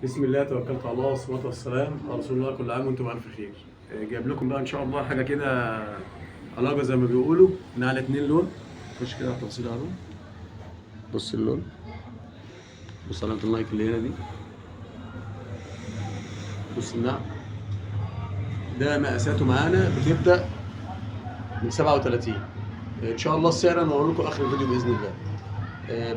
بسم الله، توكلت على الله والصلاة والسلام على رسول الله. كل عام وانتم بألف خير. جايب لكم بقى ان شاء الله حاجة كده علاقة زي ما بيقولوا، نعل اتنين لون. خش كده على التفاصيل اهو. بص اللون، بص علامة اللايك اللي هنا دي، بص النعل ده مقاساته معانا بتبدأ من 37. ان شاء الله السعر انا هقول لكم اخر الفيديو باذن الله.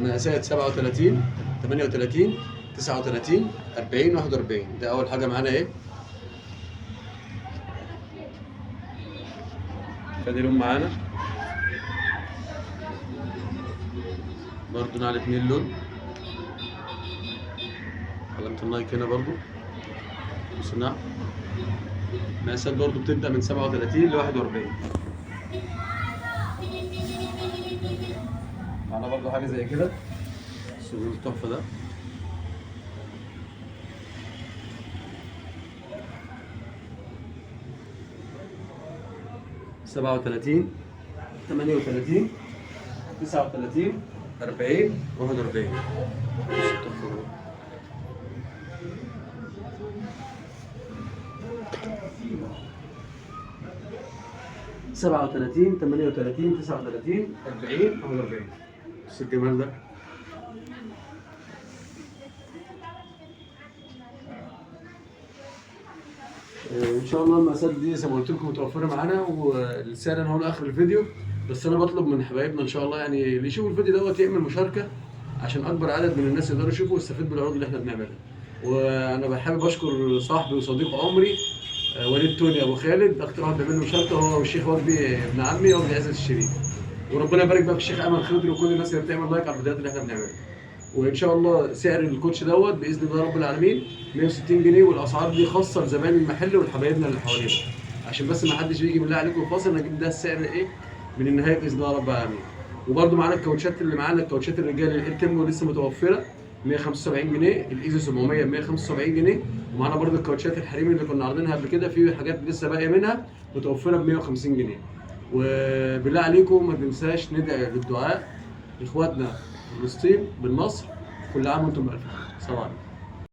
مقاسات 37، 38، 39، 40، 41. ده اول حاجة معانا ايه. ادي لون معانا برضو نعل اتنين لون، علامة النايك هنا برضو. بص النعل، مقاسات برضو بتبدأ من 37 ل 41. معانا برضو حاجة زي كده، السجون التحفة ده. 37، 38، 39، 40، 41. بص التحفة ده. 37، 38، 39، 40، 41. بص الجمال ده. ان شاء الله المقاسات دي زي ما قلت لكم متوفرة معانا، والسعر انا هقوله اخر الفيديو. بس انا بطلب من حبايبنا ان شاء الله يعني اللي يشوف الفيديو دوت يعمل مشاركة عشان اكبر عدد من الناس يقدروا يشوفوا ويستفيد بالعروض اللي احنا بنعملها. وانا بحابب اشكر صاحبي وصديق عمري، وليد توني ابو خالد، اكتر واحد بيعمل مشاركة هو والشيخ وجدي ابن عمي وجدي عزت الشريف. وربنا يبارك بقى في الشيخ امل خضري وكل الناس اللي بتعمل like على الفيديوهات اللي احنا بنعملها. وان شاء الله سعر الكوتش دوت باذن الله رب العالمين 160 جنيه، والاسعار دي خاصة لزباين المحل والحبايبنا اللي حوالينا، عشان بس ما حدش بيجي بالله عليكم فاصل. انا اجيب ده السعر ايه من النهاية باذن الله رب العالمين. وبرده معانا الكاوتشات اللي معانا، الكاوتشات الرجال التيمو لسه متوفرة 175 جنيه، الايزو 700 175 جنيه. ومعانا برده الكاوتشات الحريمي اللي كنا عارضينها قبل كده، في حاجات لسه باقية منها متوفرة ب 150 جنيه. وبالله عليكم ما تنساش ندعي بالدعاء لاخواتنا في فلسطين بالنصر. كل عام وانتم بألف خير. سلام عليكم.